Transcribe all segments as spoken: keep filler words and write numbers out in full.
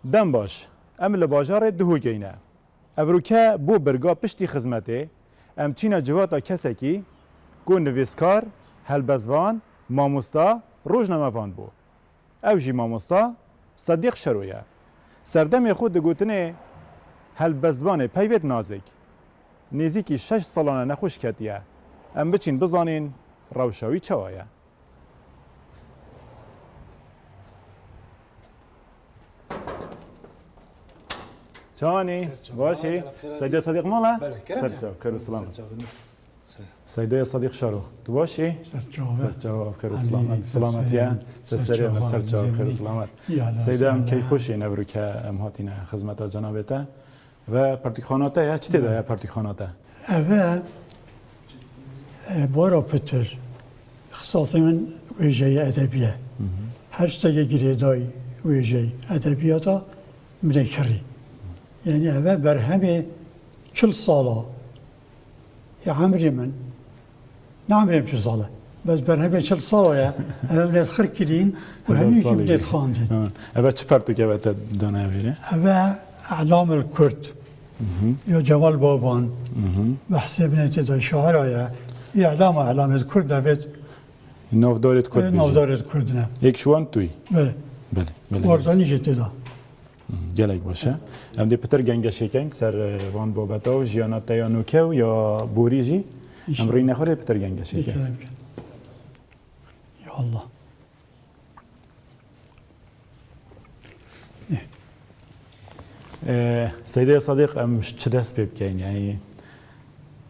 Dem baş, em li bajarê Duhokê ne. Evroke bo birga piştî xizmetê, em çîne civata kesekî ku nivîskar, helbestvan, mamosta, rojnamevan bû. Ew jî mamosta Sedîq Şero ye. Serdemê xwe di gotinê helbestvanê peyvêt nazik. Nêzîkî şeş salane nexweş ketiye. Em biçîn bizanîn rewşa wî çawa ye. Çawanî? Ser çav. Başî? Seyda Sadiq mala? Belê, kerem. Ser çav, xêr û selamet. Seyda Sadiq Şaro. Tu başî? Ser çav. Ser çav, xêr û selamet. Selamet ya. Ser serê me, ser çav, xêr û selamet. Seyda, em keyfxweş in evroke em hatine xizmeta cenabê te. Ve pertûkxana te ya, çi tê de ya pertûkxana te? Eve, e, bara pitir, ixtisasê min wêjeyê edebî ye. Her tiştekê girêdayî wêjeyê edebiyata min ê kirî. Yani eve berhemê çil sala ya emrê min, ne emrê min çil sal e. Bes berhemê çil sala ye. Eve min ê xir kirîn û hemî jî min ê xandin. Eve çi pertûk eve te dane vêrê? Eve E'lam el Kurd. Ya Cemal Baban, behsê binê tê de şaira ye. E'lama E'lamê Kurd devêt. Navdarê Kurd bêjî. Navdarê Kurd ne. Yek ji wan tu yî. Belê. Belê, belê. Barzanî jî tê de. Gelek baş e. Em dê pitir gengeşê kin ser, e, van babeta û jiyana te ya nûke û ya borî jî. Em rîne xwe dê pitir gengeşê kin. Ya Allah. E, Seyda Sadiq, em ji çi dest pê bikeyin? Yani,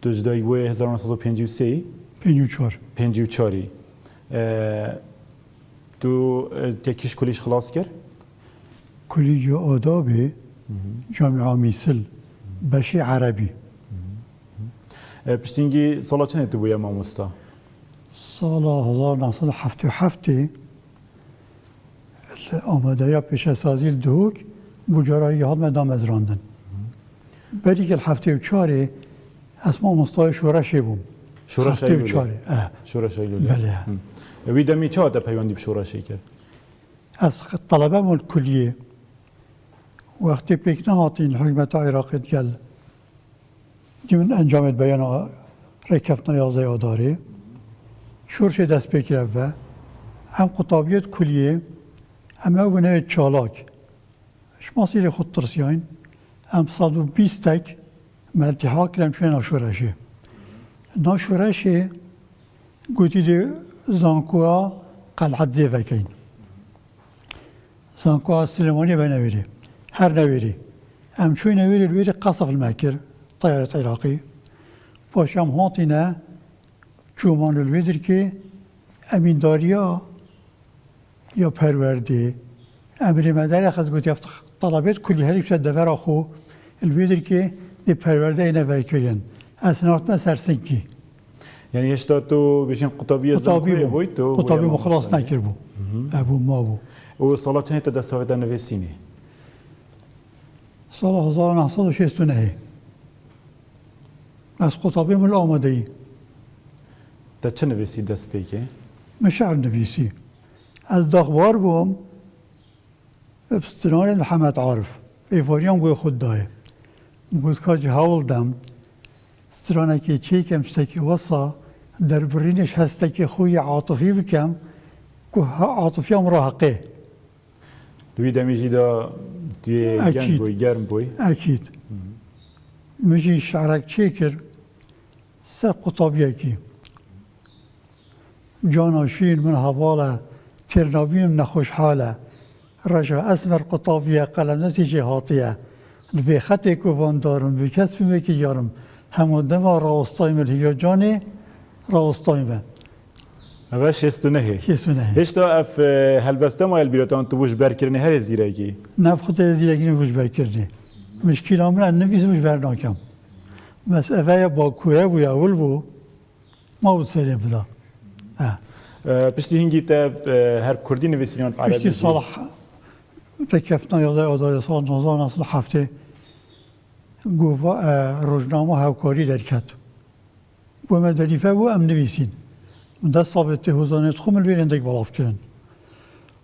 tu ji dayî bûyê hezar neh sed û pêncî û sê? Pêncî û çar. Pêncî û çar î. E, tu, e, te kîş kulîş xilas kir? Kulîca Adabê, Camia Mîsil, beşê Erebî. E, piştîngî sala çendê tu bûye mamosta? Sala hezar neh sed û heftê û heftê li amadeya pêşesazî li Duhok bû cara yê hatime damezrandin. Berî ke li heftê û çarê ez mamostayê şoreşê bûm. Şoreşa Eylûlê. Heftê û çarê, eh. Şoreşa Eylûlê. Belê. Hı. E, wî demî çawa te peywendî bi şoreşê kir? Ez telebe bûm li kuliyê. Wextê pêk nehatîn hikûmeta Iraqê digel Di min encamê beyana rêkeftina yazdeh Adarê. Şoreşê dest pê kir ev ve. Em qutabiyê kuliyê, em ew bineyê çalak. Ji masîrê xwe tirsiyayn. Em sed û bîstek me iltîhaq kir, em çûne nav şoreşê. Nav şoreşê gotî dê zankoya Qel'et zê vekeyn. Zankoya Silêmaniyê ve newêrê. Her newêrê. Em çûyne wêrê, li wêrê qesf li me kir, teyarê Iraqî. Paşê em hatîne, çûman li wê dirkê, emîndariya ya perwerdê, emrê me derêxist, gotî, ev telebêt kulî herî bişe devera xwe, li wê dirkê dê perwerdeyê ne vekirin. Ez hinartime ser sinkî. Yani hêşta tu bêjin qutabiyê zankoyê bûy, tu qutabî bû, xilas nekiribû. Hı hı. Ev bû, mabû. Û sala çendê te dest pê kir nivîsînê? Sala hezar neh sed û şêst û nehê. Ez qutabî min li Amadeyî. Te çi nivîsî dest pê kir? Min şi'r nivîsî. Ez daxbar bûm. Bi stranê Mihemed Arif, êvariyan wê xwe dayê. Min got, ka jî hewl dem, stranekê çêkem, tiştekî wesa, derbirînê ji hestekê xwe yê atifî bikem, ku he-, atifiya min re heqê. Di wî demî jî de tu yê geng bûyî, germ bûyî. Ekîd. Hı. Min jî şi'rek çêkir, ser qutabiyekî. Cana şîn min heval e, têr nabînim nexweşhal e. Reja esmer qutaviye, qelemdestî jê hatiye. Li bê xetê ku vandarim, bi kes bimekî yarim. Hemû dema rawestayî min, hîviya canê rawestayî min. Eve şêst û nehê. Şêst û nehê. Hêşta ev, e, helbeste maye li bîra te, an tu bû ji berkirinê herê zîrekî? Ne, bi xwe te zîrekî nebû ji berkirinê. Min ji kîla min e, nivîs bû ji ber nakem. Bes eve ya Bakurê bû, ya ewil bû. Ma û serê bida. He. E, piştî hingî te, e, her kurdî nivîsî yan erebî jî? Piştî sala, te keftina yazdeh Adarê sala nozan nasıl heftê gova, e, rojnama Hevkarî derket. Bo me delîfe bû, em nivîsîn. Min dest savê tê hozanê xwe min li wê rêndek belav kirin.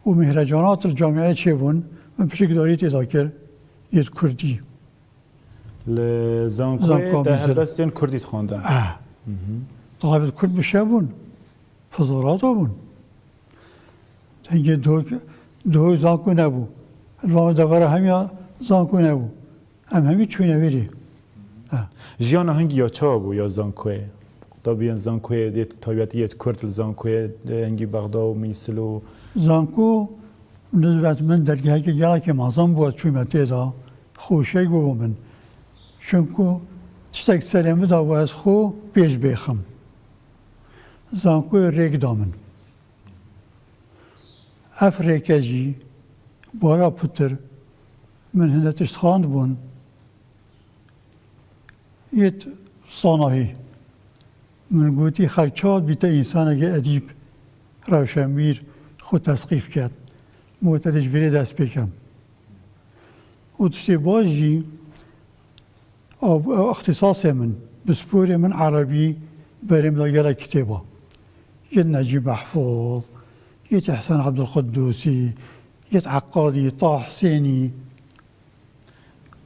Û mihrecanat li camiyê çêbûn. Min pişikdarî tê de kir, yê kurdî. Li zankoyê te helbestên kurdî dixwandin? Ah. Talebê kurd bi şev bûn, fizorata bûn. Hingê dohok, dohok zanko nebû. Li van devera hemiya zanko nebû. Em hemî çûne vêrê. Ha. Jiyana hingî ya çawa bû ya zankoyê? Tabî yên zankoyê yê taybetî yê kurd li zankoyê hingî Bexda û Mîsil û Zanko nisbet min dergeheke gelekê mezin bû, ez çûme tê de, xweşik bûbû min. Çunku tiştek serê min da bû ez xwe pêş bêxim. Zankoyê rêk da min. Ev rêke jî bara pitir min hinde tişt xwendibûn. Yêt sanahî. Min gotî xelk çawa dibîte însanekî edîb, rewşenbîr, xwe tesqîf ket. Min got ez ê ji vêrê dest pê kem. Û tiştê baş jî, ew, ew îxtîsasê min, pisporê min erebî, berê min da gelek kitêba. Yêt Necîb Mehfûz, yêt Ehsen Ebdulqudusî, yêt Eqadî, Taha Husênî.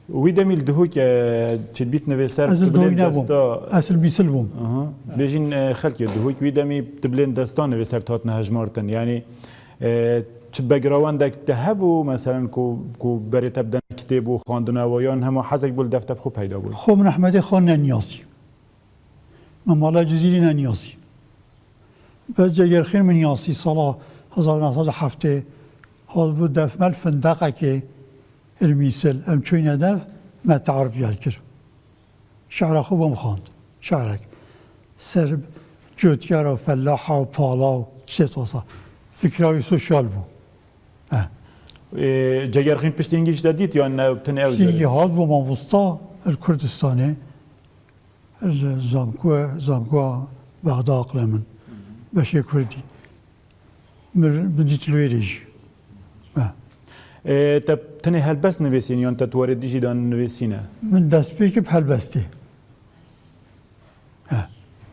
Wî demî li Duhok e, çi dibît nivîser, tu bilên desta. Ez li Mîsil bûm. Aha. Bêjin, e, xelkê Duhok, wî demî tu bilên desta nivîser hatine hejmartin. Yanî, e, çi backgroundek te hebû, meselen ku, ku berê te bidene kitêb û xwendina we, yan hema hezek bû li def te bi xwe peyda bû? Xwe min Ehmedê xwe neniyasî. Min mala Cizîrî neniyasî. Bes Cegerxîn min yasî sala hezar neh sed û heftê, hatibû def me li Findeqekê li Mîsil, em çûyne def, me tearif ya li kir. Şi'ra xwe bom xwend. Şi'rek. Ser cotkera, felaha û pala û tiştê wisa. Fikra wî sosyal bû. Eh. Ê, Cegerxîn piştî hingî ji te dît yan ne tenê ew Piştî hingî hat bû mamosta li Kurdistanê. Li zanko-, zankoya Bexda aqile min. Beşê kurdî. Min, min dît li wêrê jî. Ha. Ê, te tenê helbest nivîsîn yan te tu warê dijî dan nivîsîne? Min dest pê kir bi helbestê. Ha.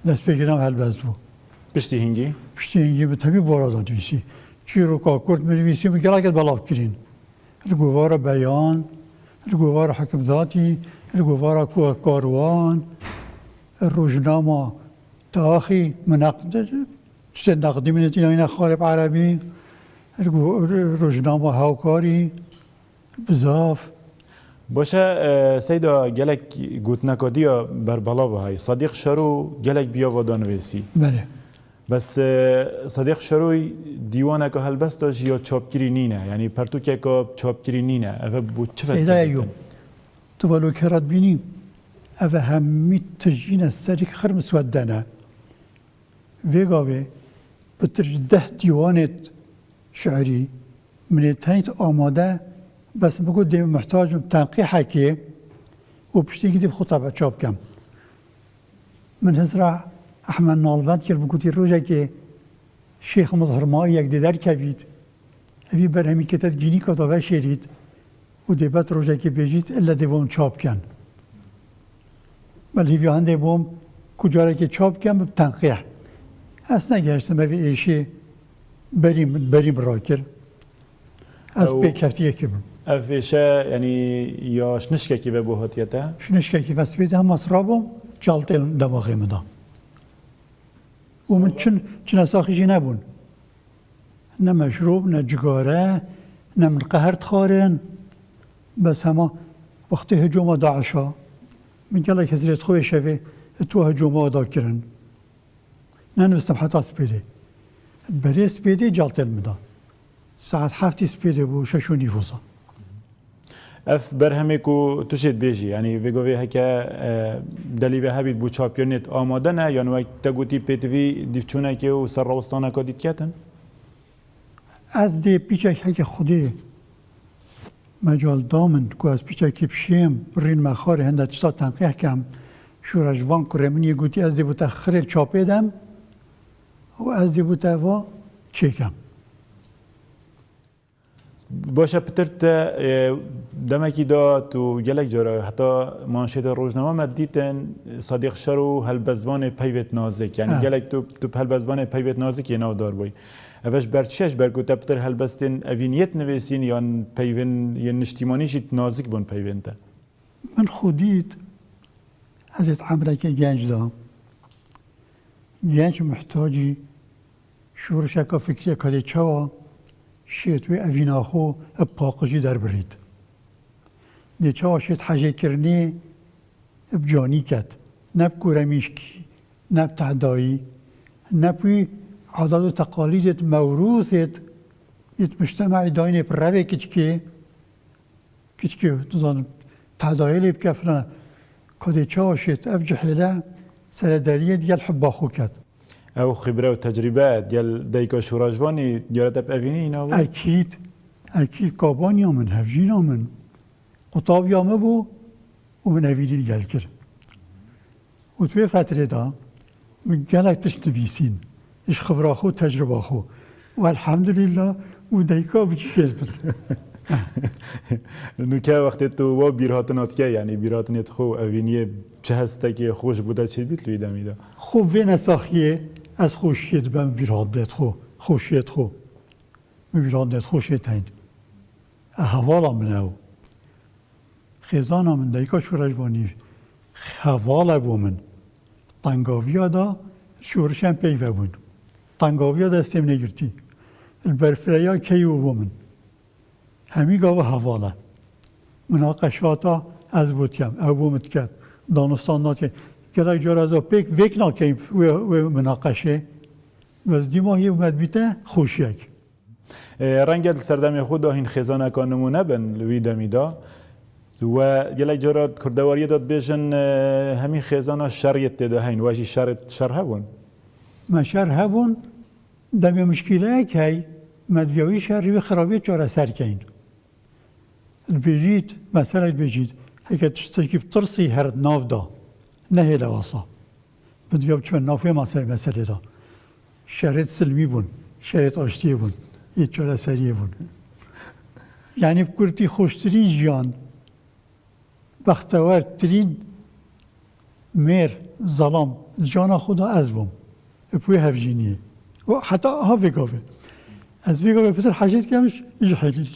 Dest pê kirin helbest bû. Piştî hingî? Piştî hingî min temî bora da nivîsî. Çîroka kurd min nivîsî, min gelek belav kirîn. Li govara beyan, li govara hikimdatî, li govara ku-, karwan, rojnama taxî, min neqd-, tiştên neqdî min tîne, yine xalê bi erebî, li go-, rojnama hewkarî, bizaf. Baş e, e, Seyda, gelek gotineka diya berbelav hay. Sadiq Şero gelek biya va danivêsî. Belê. Bes, e, Sadiq Şeroy dîwaneka helbesta jî ya çapkirî nîne, yanî pertûkeka çapkirî nîne. Ev e bo çi Seyda Eyyûb, tu valo kera dibînî, ev e hemî tijîne serî xir miswedde ne. Vê gavê pitir ji deh dîwanê şi'rî, min ê tenê amade, bes min got dê muhtac im tenqîhekê û piştî gidî bi xwe tebe çap kem. Min hizra Ehmed nalbend kir, bi gotî rojekê Şêx Mizhirmayiyek dê derkevît, evî berhemî kete di gînîka de veşêrît û dê bet rojekê bêjît, ille dê bo min çap ken. Belê hîviya hindê bûm ku carekê çap kem bi tenqîh. Ez negihiştim evê êşê berî, berî min rakir. Ez Ew pêkheftiyekî bûm. Ev êşe, yanî ya ji nişkekî ve bo hatiye te? Ji nişkekî ve spêdê hema sira bûm, caltê demaxê min da. Û min çin, çine saxî jî nebûn. Ne meşrob, ne cigare, ne min qeher dixwarin. Bes hema wextê hicûma DAIŞa, min gelek hizrê dixwe şevê, tu hicûma da kirin. Nenivîstim heta spêdê. Berê spêdê caltê li min da. Saet heftî spêdê bû, şeş û nîv wisa. Ev berhemê ku tu jê dibêjî, yanî vê govê heke, e, delî ve hebît bo çapkirinê amade ne, yan wek te gotî pêtivî dîvçûnekê û serrewistaneka dî diketin? Ez dê pîçek heke Xwedê mecal da min ku ez pîçekî bişêm, rîn me xarê hinde tişta tenqîh kem, şûra ji van kurê min yê gotî ez dê bo te xirê çapê dem û ez dê bo te va çêkem. Baş e, pitir te, e, demekî da tu gelek cara heta manşêtê rojname me dîtin, Sadiq Şero helbestvanê peyvêt nazik. Yani Ha. gelek tu, tu helbestvanê peyvêt nazik yê navdar bûyî. Ev ji ber çi ye? Ji ber ku te pitir helbestên evîniyê dinivîsîn yan peyvên yên niştîmanî jî nazik bûn peyvên te? Min xwe dît, ez ê di emrekê genc de, genc muhtacî şorişeka fikriyê ka dê çawa şêt wê evîna xwe bi paqijî derbirît. Dê çawa şêt hejêkirinê bi canî ket. Ne bi kûremîşkî, ne bi tehdayî, ne bi wî adat û teqalîdêt mewrûsêt, ît mujtema'î dayînê bi revê kiçikê, kiçikê, dizanim, tehdayê lê bike filan. Ka dê çawa şêt ev cihêle serederiyê digel hibba xwe ket. Ew xibre û tecrîbe gel dayika şûrajvanî gere te bi evînî îna bû? Ekîd, ekîd kabaniya min, hevjîna min, qutabiya min bû û min evînî gel kir. Û di wê fetrê de min gelek tişt nivîsîn, ji xibra xwe, tecrüba xwe. Û elhamdülillah û dayika bi cihê min. Nûke wextê tu wa bîrhatina dike, yanî bîrhatinê tu xwe û evîniyê çi hestekê xweş bû te çêdibît li wî demî de? Xwe vê nesaxiyê ez xweşiyê dibem bîrhatinê xwe, xweşiyê xwe. Min bîrhatinê xweşiyê teyn. E, hevala min ew. Xêzana min dayika şûrajvanî hevale bû min. Tengaviya da şûrişan peyve bûn. Tengaviya destê min ê girtî. Li berfireya keyî bû min. Hemî gava hevale. Minaqeşata ez bû dikem, ew bû min diket. Danistan nake. Gelek cara ez pêk vêk nakeyim wê, wê minaqeşê. Bes dîma yê me dibîte xweşiyek. E, renge di serdemê xwe de hîn xêzaneka nimûne bin li wî demî de. We gelek cara di kurdewariyê de dibêjin, e, hemî xêzana şer yê tê de heyn. We jî şer, şer hebûn? Me şer hebûn, demê mişkîleyek hey, me divya wî şerî wî xirabiyê çareser keyin. Dibêjît, mesela dibêjît, heke tiştekî bi tirsî her di nav da, nehêle wesa. Min diviya biçime navê ma ser meselê de. Şerêt silmî bûn, şerêt aştiyê bûn, yê çareseriyê bûn. Yanî bi kurtî xweştirîn jiyan, bextewertirîn mêr, zelam, di cana xwe de ez bûm. Bi wê hevjîniyê. Û heta ha vê gavê. Ez vê gavê pitir hejêt dikem ji, ji hêlî.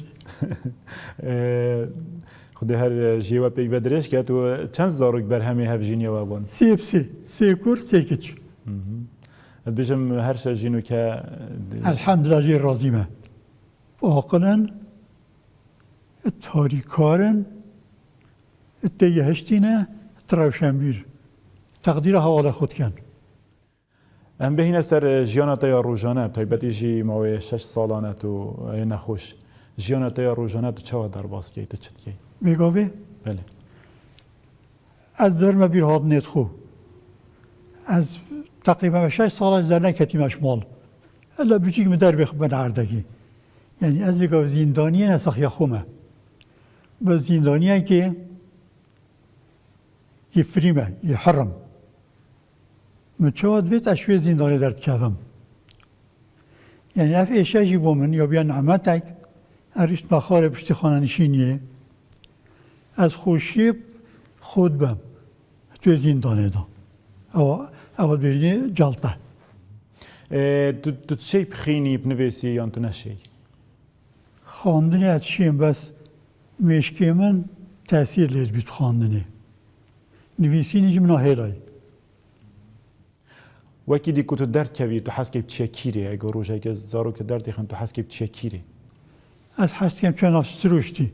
Ee, Xwedê her jê we peyve dirêj ket. Û çend zarok berhemê hevjîniya we bûn? Sê bi sê. Sê kur, sê kiç. Hı hı. Ez dibêjim her şer jî nûke, e, Elhamdulillah jê razî me. Aqil in, tarîkar in, tê gihiştîne, rewşenbîr. Teqdîra hewala xwe dikin. Em bihîne ser, e, jiyana te ya rojane, taybetî jî mawê şeş salan e tu yê nexweş. Jiyana te ya rojane tu çawa derbas dikey, tu çi dikey? Vê gavê? Belê. Ez derime bîrhatinê xwe. Ez teqrîben şeş sala ji derneketîme ji mal. Ella biçîk min derbê xwe bine erdekî. Yanî ez vê gavê zîndaniyê nesaxiya xwe me. Bi zîndaniyekê yê firî me, yê herim. Min çawa divêt ez ji wê zîndanê derdikevim. Yanî ev êşe jî bo min ya biya nimetek, ez rîştime xalê piştî xanenişîniyê. Ez xweşiyê xwe dibim. Tu yê zîndanê de. Ewa, ewa dibêjinê celte. E, tu, tu çey bixînî, binivîsî yan tu neşey? Xwendinê ez şêm, bes mêşkê min tesîr lê dibît xwendinê. Nivîsînî jî min a hêlayî. Wekî dî ku tu derdkevî, tu hez key bi çiye kîrê, ego rojeke zarok tu derdixin, tu hez key bi çiye kîrê? Ez hez dikem çi nav sirûştî.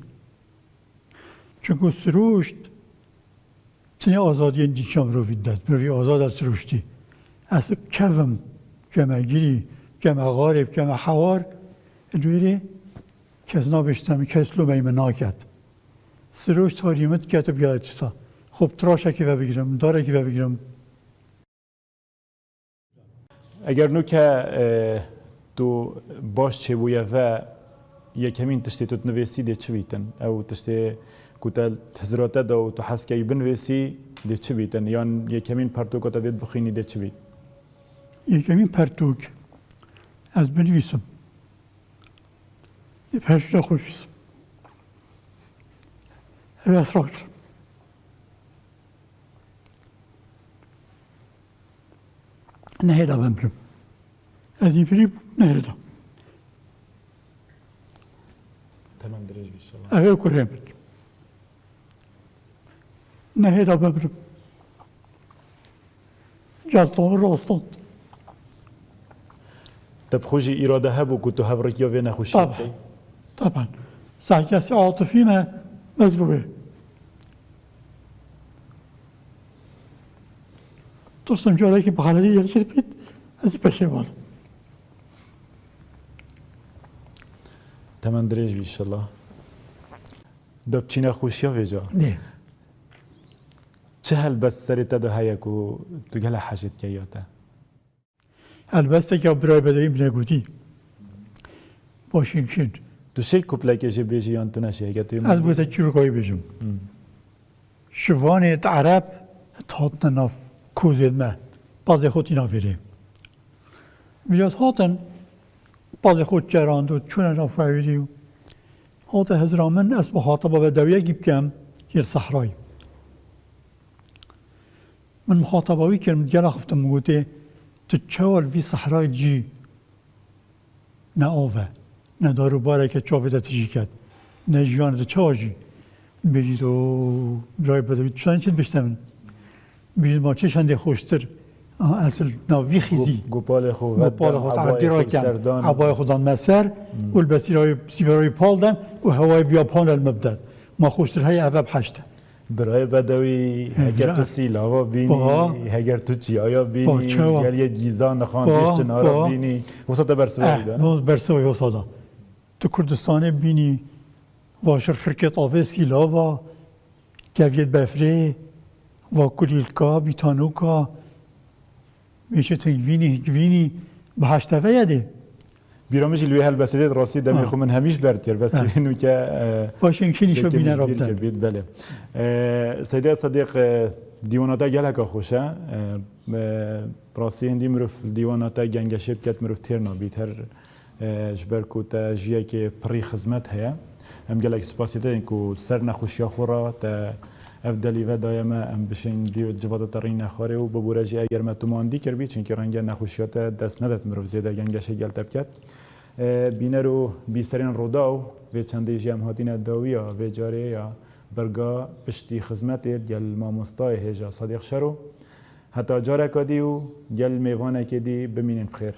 Çunku sirûşt tinê azadiyên dîşa mirovî didet. Mirovî azad e sirûştî. Ez kevim, keme girî, keme xarê, keme hewar, li wêrê kes nabêjte min, kes lomeyê min naket. Sirûşt harî min diket bi gelek tişta. Xwe bi tiraşekî vebigirim, darekî vebigirim. Eger nûke, e, tu baş çêbûye ve yekemîn tiştê tu dinivîsî dê çi bîtin? Ew tiştê ku te hizira te da û tu hez key binivîsî dê çi bîtin? Yan yekemîn pertoka te vê bixwînî dê çi bît? Yekemîn pertok ez binivîsim. Pêş de xweş. Ev esrar. Nehêda bimrim. Ez împirî bûm, nehêda. Temam dirêj bî inşallah. Ev ê kurê min. Nehêda bimrim. Cazdan rostan. Te bi xwe jî îrade hebû ku tu hevrikiya vê nexweşiyê Taban. bikey? Taban. Zehkesî atifî me, ez bû wê. Tirsim carekî bi xeletî derkir bît, ez ê peşêman. Temam dirêj bî inşallah. Depçî nexweşiya vêca. Nê. Çi helbest serê te de heye ku tu gele hejê dike ya te? Helbesteke birayê bedewî min e gotî. Başin kişin. Tu şêy kuplekê jê bêjî yan tu neşê heke tu yê Ez min bû te çîrokayî bêjim. Şivanê di Ereb hatine nav kozê me. Pazê xwe tîna vêrê. Vîcat hatin, pazê xwe çerand û çûne nav fewîrî û hate hizra min, ez muxataba bedewiyekî bikem, yê sehrayî. Min muxataba wî kir, min gela xiftim, min gotê, tu çawa li vî sehrayê cî ne av e, ne dar û bareke çavê te tijî ket, ne jiyan, tu çawa jî? Bêjî, o, birayê bedewî, tu çawa çi dibêjte min? Bêjî, ma çi şendê xweştir. Aha, esil nav vî xîzî. Gopalê xwe vedem, Gopalê xwe tehdîra kem. Ebayê xwe dan me ser û li besîrayê sîberayê pal dem û hewayê biya pal el me bidet. Ma xweştir heye, eve bi heşt e. Birayê bedewî, heger tu sîlava bînî, heger tu çiyaya bînî, gel yê gîza nixan, dîş çinara bînî, wisa te bersivayî da, ne? Bersivayî wisa da. Tu Kurdistanê bînî, va şirxirkêt avê sîlava, kevgêt befrê, va kulîlka, bîtanoka, mêşetê hingvînî, hingvînî, bi heşt eve ye dê. Bîra min jî li wê helbestê de rastî demê xwe min hemîş berd kir. Bes çivî nûke. Başên kişînî şo bîne rabdin. Belê. Seyde Sedîq, dîwana te geleka xweş e. Rastî hindî mirov dîwana te gengeşê biket, mirov têr nabît. Her ji ber ku te jiyekê pirî xizmet heye. Em gelek spasî te yin ku ser nexweşiya xwe re te ev delîve daye me, em bişên dî civata te rîne xwarê û bibûre jî eger me tu mandî kiribî, çunkî renge nexweşiya te dest nedet mirov zêde gengeşê gel te biket. Bîner û bîserên Rûdaw, vê çendê jî em hatine dawiya vê carê ya berga piştî xizmetê gel mamostayê hêja Sadiq Şero. Heta careka dî û gel mêvanekê dî bimînin bi xêr.